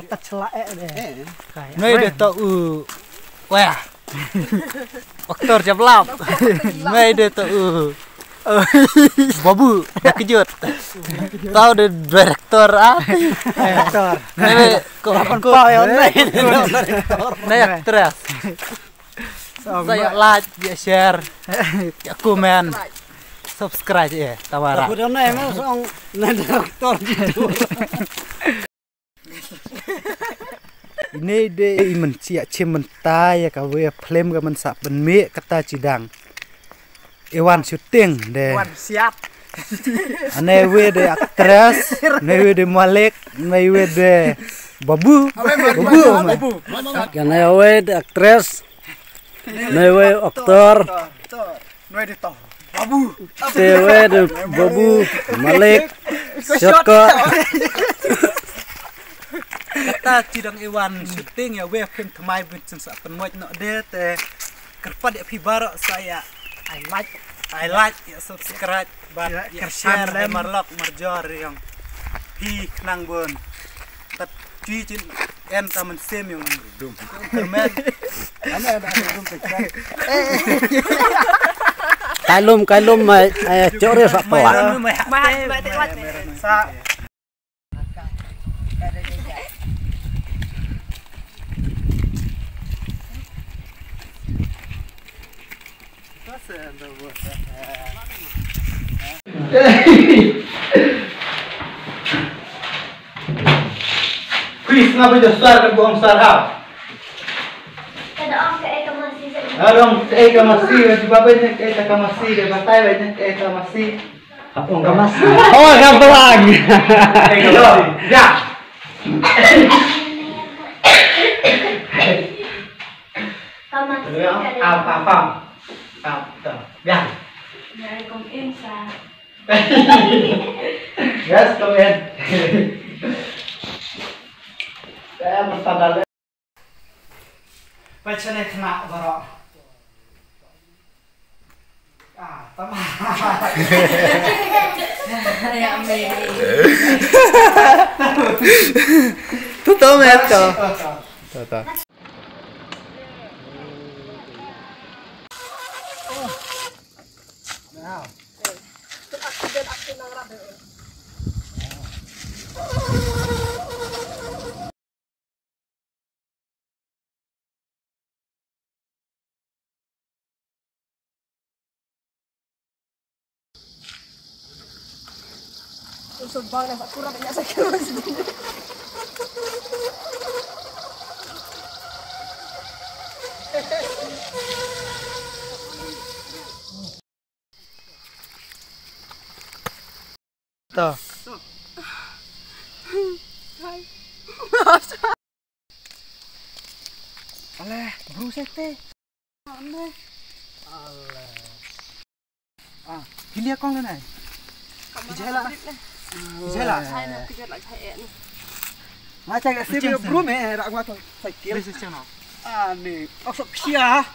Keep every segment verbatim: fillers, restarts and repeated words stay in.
Tachla eh de. Eh. Kai. Noi de to u. Wah. Aktor jablap. Noi de to u. Babu, bakejut. Tau de director ah. Director. Noi ko kon pau ya noi. Noi actress. Sa ya like, ya share, ya comment, subscribe eh tawara. Aku dah naik mas ong na director gitu. Ine de i men siak chim men tai ya ka we film ka men sa pen me kata chidang. Iwan shooting de. Wan siap. Ane we de actress, ne we de Malik, ne we de Babu. Babu. Babu. Ane we de actress, ne we actor. Noi de to. Babu. Te we de Babu, Malik, shot ko. Kata chidang Iwan shooting ya we film thamai bin sim sa pen moj no de te. Kyrpad ya phi baroh sa ya. I like. I like ya subscribe. Bad ya share. Marlok marjor yang. Phi khnang bun. Tat chui chin en ta men sem yang. Dum. Kermen. Ame ada dum te. Kalum kalum mai chore sa po. Sa. Quiz nga ba sar ka buang sar ha. Ka da ong ka e ka masi. Ka da ong ka e ka masi, ka jubab ba ka e ka masi, ka batai ba ka e ka masi. Ka masi. Oh, ka belang. Ya. Ka masi. Apa apa. Apa. Ya. Dari kong insa. Yes, come in. Saya bertanda. Pachane khna baro. Ah, tama. Ya me. Tu to me to. To to. To. Ale, bru sete. Ale. Ah, phi lia kong le nai. Phi jai la. Phi jai la. Jai na, phi jai la, jai eh ni. Ma chai ka sim bru me ra wa to cycle. This is channel. Ah, ni. Oh, so khia.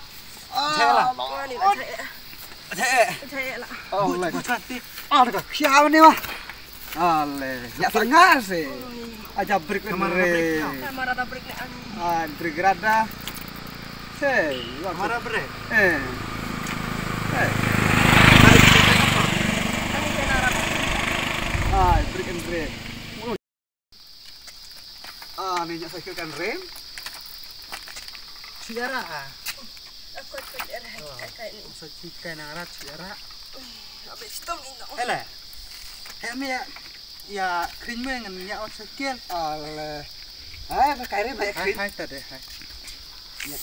Jai la. Ni la jai eh. Jai eh. Jai eh la. Oh, la. Ku chanti. Ah, ka khia ni ma. Ale, ya tanga se. Aja break ni re. Kamera da break ni ang. Ah, break rada. Hey, kamera break. Eh. Eh. Ah, break and break. Ah, ni nya cycle kan rem. Siara ah. Aku aku siara. Aku ni. Masa chikai nang rat siara. Abis tu minum. Ele. He me ya. Ya kring me ngan ya ot cycle. Ale. Hai, ba kai rem ba kring. Hai, hai, tade, hai.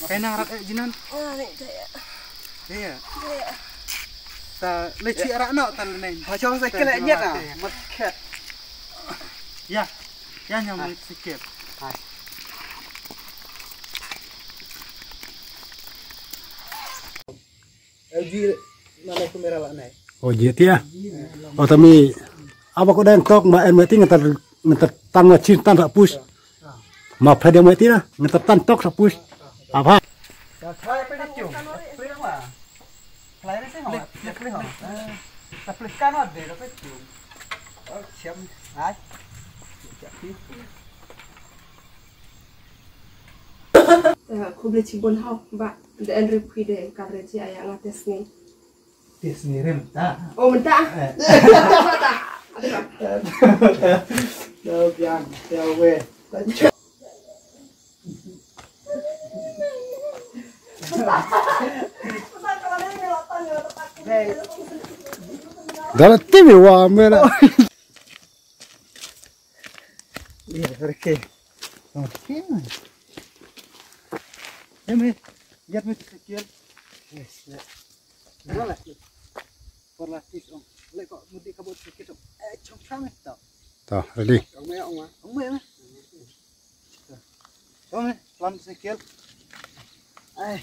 Kai nang rat eh jinan. Ah, ni jaya. Iya. Jaya. Ta le chi ara no ta le neng. Ha chong cycle eh nyet ah. Mat khet. Ya. Ya nyam mat sikit. Hai. L G mana kamera la nai. Oh, ji tia. Oh, tami. Apa ko dang tok ma en mati ngan tar ngan tar tan ma chin tan sa pus. Ma pha dia mati na ngan tar tan tok sa pus. Apa? Ya, try apa ni, Cung? Play apa? Play ni sih, play, play, play, play. Eh, kita play kan ada, tapi Cung. Oh, siap. Hai. Siap, siap. Khublei chibun haw ba da en rip phi de kar re chi aya nga tes ni. Tes ni rem ta. Oh, mynta. Biang, biang we. Dala timi wa mena. Iya, reke. Oke, man. Em, eh, lihat me sikil. Yes, ya. Mana lagi? Por la tis, om. Lek kok mudik kabut sikit, om. Eh, chong chong, eh, tau. Tau, ready. Om, eh, om, eh. Om, eh, om, eh. Om, eh, lam sikil. Ai.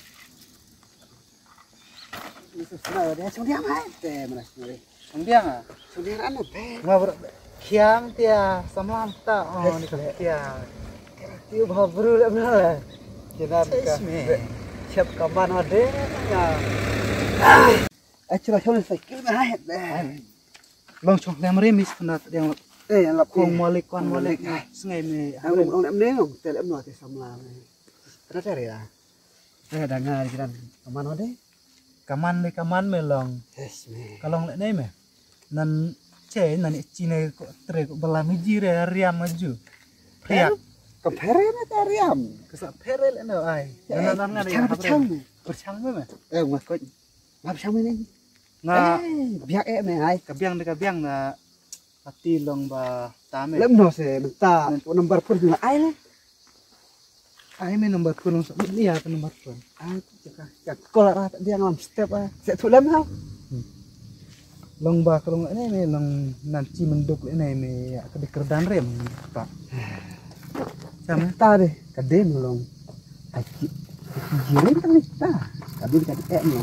Ni susah dia, chong dia, mai. Te, mana sini? Song diang ah. Song diang ano be. Nga ber kiang tia samlam ta. Oh, ni ka kiang. Tiu ba bru le bru le. Kena ka. Chep ka man ade nga. Ai chula chula cycle me hai be. Long chong lem re mis kena diang. Eh, yang lap kong malik kwan malik. Sengai me. Ang long lem ne ngong te lem no te samlam. Kena cari lah. Eh, da nga di kiran ka man ade. Ka man le ka man me long. Yes, me. Ka long le nei me. Nan che nan i chi ne ko tre ko bala mi ji re riam ma ju. Priak. Ka phere me ta riam. Ka sa phere le no ai. Nan nan nga de. Chang berchang me. Berchang me me. Eh, ma ko. Ma berchang me ni. Na biak eh me ai. Ka biang de ka biang na. Ati long ba ta me. Lem no se mynta number phone jong ai le. Ai me number phone long sa ni ya ka number phone. Ai ka ka call ra ta dia ngam step ah. Se tu lem ha. Long ba ka long ne me long nan chi menduk ne me ya ka de kerdan rem ta. Sama ta de ka de long. Ai ki jirin ta ni ta. Ka bin ka de me.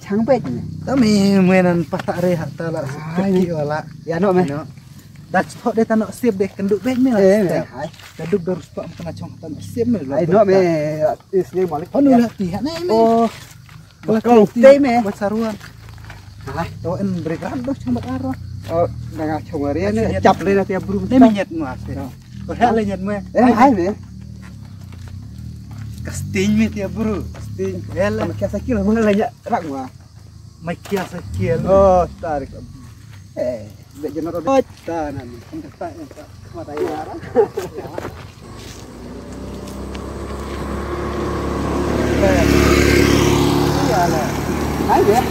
Chang pek ni. Ta me me nan patak re ha ta la. Ai ni wala. Ya no me. No. Da chot de ta no sip de kenduk bek me la. Eh, me. Ai. Kenduk dur stok kana chong ta no sip me. Ai no me. Is ni malik. Hanu la ti ha ne me. Oh. Kau te me. Ba saruan. Hai. To en break ran do chong ba aro. Oh, danga chong ri ne chap le na ti bru. Ne me nyet ma se. Ko ha le nyet me. Eh, hai me. Kasting me ti bru. Kasting. Ele. Ka sakil mo le nyet rak ma. Mai kia sa kia lu. Oh, tarik. Eh, bek jenar bek. Ta nan. Mata ya. Hai ya.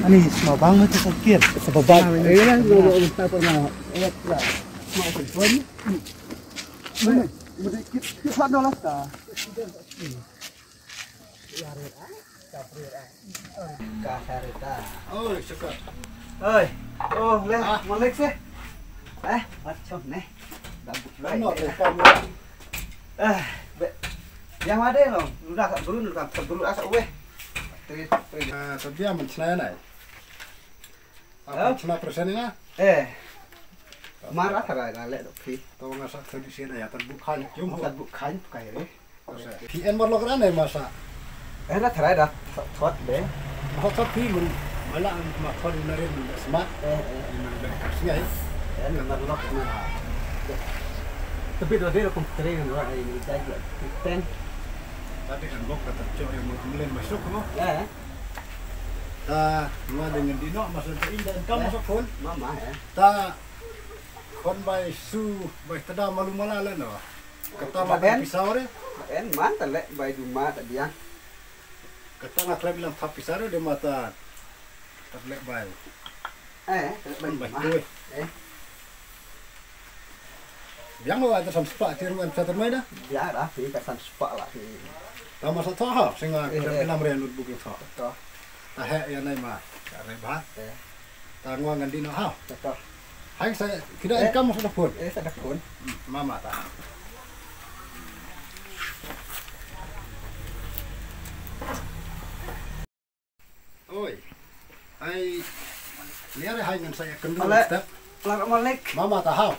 Ani semua bang macam sakit. Sebab bang. Ini lah, tak pernah. Mau pun. Mana? Kita, kita, kita, Oi, syukur. Oi. Oh, le, ah. Malik sih. Eh, macam ni. Dah buka. Lama, eh. Eh, be. Yang ada lo. Udah kat guru, udah kat guru asal weh. Tri, tri. Eh, tapi yang mencelana. Apa cuma persen ini? Eh. Mara tara la le do phi. To nga sa tradisi na ya tan bu khan jum ho. Tan bu khan kai re. Phi en mar lok ran ne masa. Eh, na tara da thot be. Ma thot phi mun mala ma thot na re mun smart. Eh, eh. Mun be ka sngai. Eh, na mar lok na. Tapi do de kum tre na ai ni jai la. Ten. Tadi kan bok kata cok yang mun amlen masuk no. Eh. Ta ngwa de ngan di no masa ta inda kam masuk phone. Mama eh. Ta khon bai su bai tada malu mala la no. Kata ma en pisa re. En man ta le bai du ma ta dia. Kata nga klem ilam thap pisa re de mata. Ta le bai. Eh, ta le bai ma. Eh. Biang wa ta sam spa ti ruan sa termai da. Biang da pi ka sam spa la pi. Ta masa tho ha singa klem ilam re notebook tho. To. Ta he ya nai ma. Ka re ba. Eh. Ta ngwa ngan di no ha. Betul. Hai sa kida eh, inkam sa da phone. Eh, sa da phone. Hmm, mama ta. Oi. Hai. Ni are hai ngan sa ya kendu step. Pelar Malik. Mama ta ha.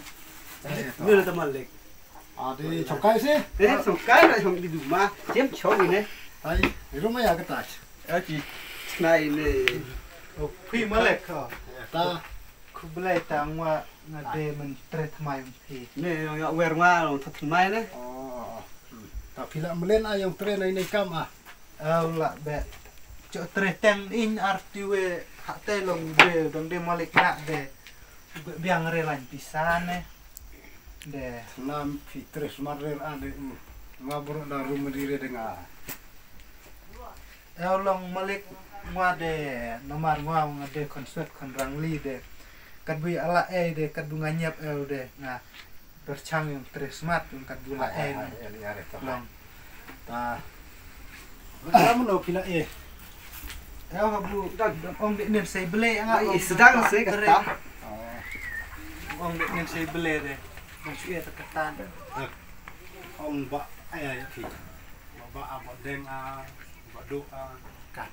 Ni ta Malik. Adi chongkai si. Eh, chongkai na chong di duma. Jem chong ni ne. Hai, di rumah ya ketas. Ati. Nai ne. Oh, phi Malik ha. Ta. Khublei tang wa. Nga de men tre tmai ong phi. Ne, ong ya wer nga ong tre tmai ne. Oh, oh, oh. Hmm. Ta phi la melen a ong tre nai nai kam a. Au la be. Cho tre teng in arti we ha te long de dang de malik na de. Be biang re lain pisa ne. De. Nam phi tre smart re a de u. Nga bro da rum di re de nga. Eo long malik ngwa de namar ngwa ngwa de concert kon rangli de. Kat bui ala e de kat bu nga nyep eo de nga berchang yung trismat yung kat bu la e. Long. Ta. Kamu no pila e. Eo ha bu ong de nim sei bele nga sedang sei kata. Ong de nim sei bele de. Ong sui kata. Ong ba ai ai phi. Ba ba a ba deng a ba do a. Kat.